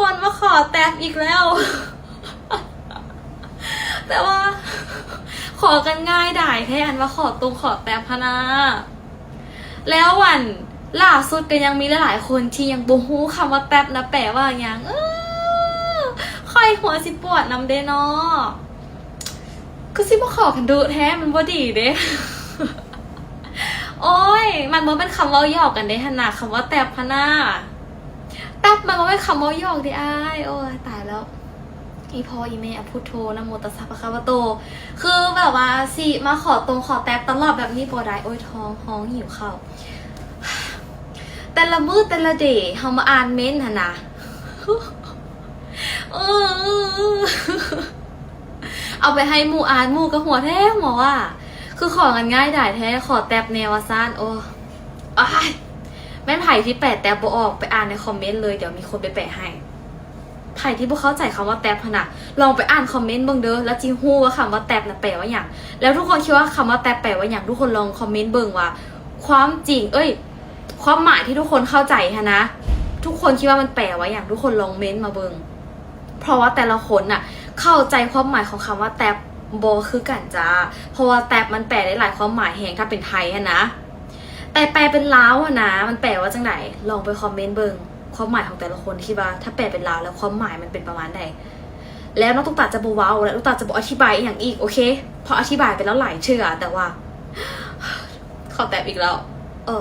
ຄົນມາຂໍແຕັບອີກແລ້ວ ແຕ່ວ່າຂໍກັນງ່າຍດາຍແທ້ ອັນວ່າຂໍຕົງຂໍແຕັບຫັ້ນນະ. ແລ້ວອັນລ່າສຸດກໍຍັງມີຫຼາຍໆຄົນທີ່ຍັງບໍ່ຮູ້ຄຳວ່າແຕັບນະແປວ່າຫຍັງ. ເອີ ຂ້ອຍຫົວຊິປວດນຳເດ້ເນາະ. ຄືຊິມາຂໍກັນດຸແທ້ ມັນບໍ່ດີເດ້. ໂອ້ຍ ມັນບໍ່ແມ່ນຄຳເວົ້າຫຍອກກັນເດ້ຫັ້ນນະ ຄຳວ່າແຕັບຫັ້ນນະ. ແຕັບມັນບໍ່ແມ່ນຄຳເວົ້າຫຍອກເດ້ອ້າຍ. ໂອ້ຍ ຕາຍແລ້ວ ອີພໍ່ອີແມ່ ອະພຸດໂທ ນະໂມຕັດສະ ພະຄະວະໂຕ. ຄືແບບວ່າຊິມາຂໍຕົງຂໍແຕັບຕະຫຼອດແບບນີ້ບໍ່ໄດ້. ໂອ້ຍ ທ້ອງຮ້ອງ ຫິວເຂົ້າ. ແຕ່ລະມື້ແຕ່ລະເດ ເຮົາມາອ່ານເມັນຫັ້ນນະ ເອີ ເອົາໄປໃຫ້ໝູ່ອ່ານ ໝູ່ກໍຫົວແທ້ຫົວວ່າ ຄືຂໍກັນງ່າຍດາຍແທ້ ຂໍແຕັບແດ່ວ່າຊັ້ນ. ໂອ້ຍ ອ້າຍ ແມ່ນໃຜທີ່ແປແຕັບບໍ່ອອກ ໄປອ່ານໃນຄອມເມັນເລີຍ ດຽວມີຄົນໄປແປໃຫ້. ໃຜທີ່ບໍ່ເຂົ້າໃຈຄຳວ່າແຕັບຫັ້ນນະ ລອງໄປອ່ານຄອມເມັນເບິ່ງເດີ ແລ້ວຊິຮູ້ວ່າຄຳວ່າແຕັບນະແປວ່າຫຍັງ. ແລ້ວທຸກຄົນຄິດວ່າຄຳວ່າແຕັບແປວ່າຫຍັງ? ທຸກຄົນລອງຄອມເມັນເບິ່ງວ່າ ຄວາມຈິງ ເອີຍ ຄວາມໝາຍທີ່ທຸກຄົນເຂົ້າໃຈຫັ້ນນະ ທຸກຄົນຄິດວ່າມັນແປວ່າຫຍັງ? ທຸກຄົນລອງເມັນມາເບິ່ງ ເພາະວ່າແຕ່ລະຄົນນະ ເຂົ້າໃຈຄວາມໝາຍຂອງຄຳວ່າແຕັບບໍ່ຄືກັນຈ້າ. ເພາະວ່າແຕັບມັນແປໄດ້ຫຼາຍຄວາມໝາຍແຮງ ຖ້າເປັນໄທຫັ້ນນະ. ແຕ່ແປເປັນລາວຫັ້ນນະ ມັນແປວ່າຈັ່ງໃດ? ລອງໄປຄອມເມັນເບິ່ງ ຄວາມໝາຍຂອງແຕ່ລະຄົນ ຄິດວ່າຖ້າແປເປັນລາວແລ້ວຄວາມໝາຍມັນເປັນປະມານໃດ? ແລ້ວນ້ອງຕຸກຕາຈະບໍ່ເວົ້າ ແລະ ຕຸກຕາຈະບໍ່ອະທິບາຍອີ່ຫຍັງອີກ ໂອເຄ ເພາະອະທິບາຍໄປແລ້ວຫຼາຍເທື່ອ ແຕ່ວ່າ ຂໍແຕັບອີກແລ້ວ. ເອີ